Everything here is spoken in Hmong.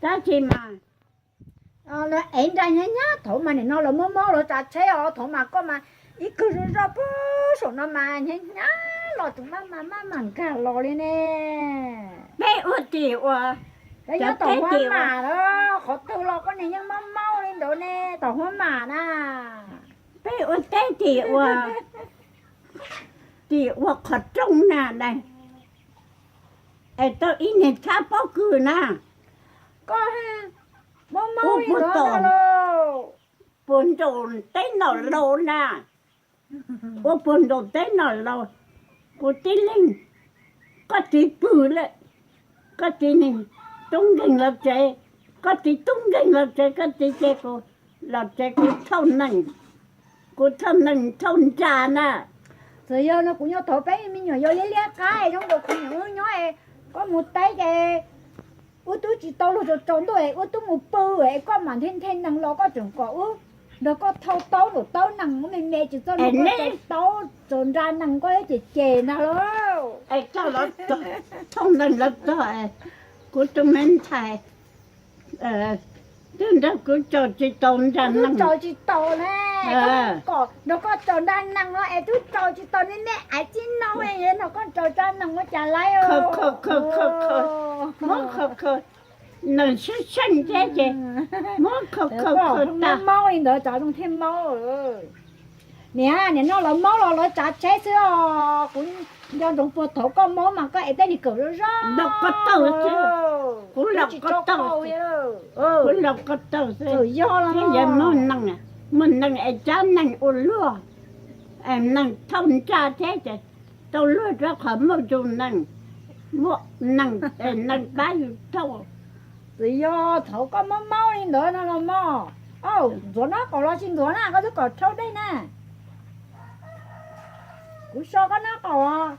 Tab sis mas ev nra hnyav hnyav, thaum mas nim no los muab mob los tsav tsheb os, thaum mas koj mas ib kawg zoj zoj pug saum no mas hnyav hnyav los tus maj mam maj mam nkag los li ne. Peb ua tim uas, cov nyob tom huab mam los qhov twg los koj niag yeej mob mob li ntawd ne, tom huab mam na. Peb ua teb tim uas, tim ua qhov rooj na, es tau ib niag tshab pob kws na. Koj mob mob li ntawd, puag nraum teb nom laus na, ua puag nraum teb nom laus, kuv tib leeg, koj txiv pw lawm, koj txiv nees tub nkeeg los tsev, koj txiv tub nkeeg los tsev, koj txiv ces kuv los tsev, kuv thauj nees, kuv thauj nees thauj nra na. Txawm yog no kuv nyob thaum peb me nyuam yaus liab liab qab zoo nkaus kuv niam wb nyob, koj mus teb ces wb twb tsis tau luag tsaus tsaus ntuj es wb twb mus pw es koj mam nthe nthe nees los koj tseem kom wb nrog koj thauj taub nraum taub nees ua me me tsis txog nrog koj tsaus taub tsaus nra nees koj thiab ces ces ntag lauj. Es koj los thauj nees los txog, kuv tus me ntxhais twb nrog kuv tsaus tsis tau nra nees, tsaus tsis tau ne, kom nrog koj tsaus nra nees no es twb tsaus tsis tau ne, me aiv txij no nrog koj tsaus nra nees ua cas laib. Muab khaws khaws, nees sib seej thiab ces muab khaws khaws khaws tas. Maub li ntawd tsav zoo thiaj maub. Niam, nim no lawv maub los lawv tsav tsheb xwb os. Kuv nco ntsoov puag thaum koj maub mas koj ev tej niag kawm zoj zoj. Kuv laus koj taug, kuv laus koj taug xwb. Yog los thiab yog muaj nees, muaj nees es cab nees ua luaj, es nees thauj nra thiab ces tau luag rau qhov muaj tus nees, muaj nees es nees pab yus thauj. Txawm yog thaum koj maub maub li ntawd no los mog. Au, ntxuav nraub qaum los tsis ntxuav na, koj twb kom rhau dej na. Kuv so koj nraub qaum os.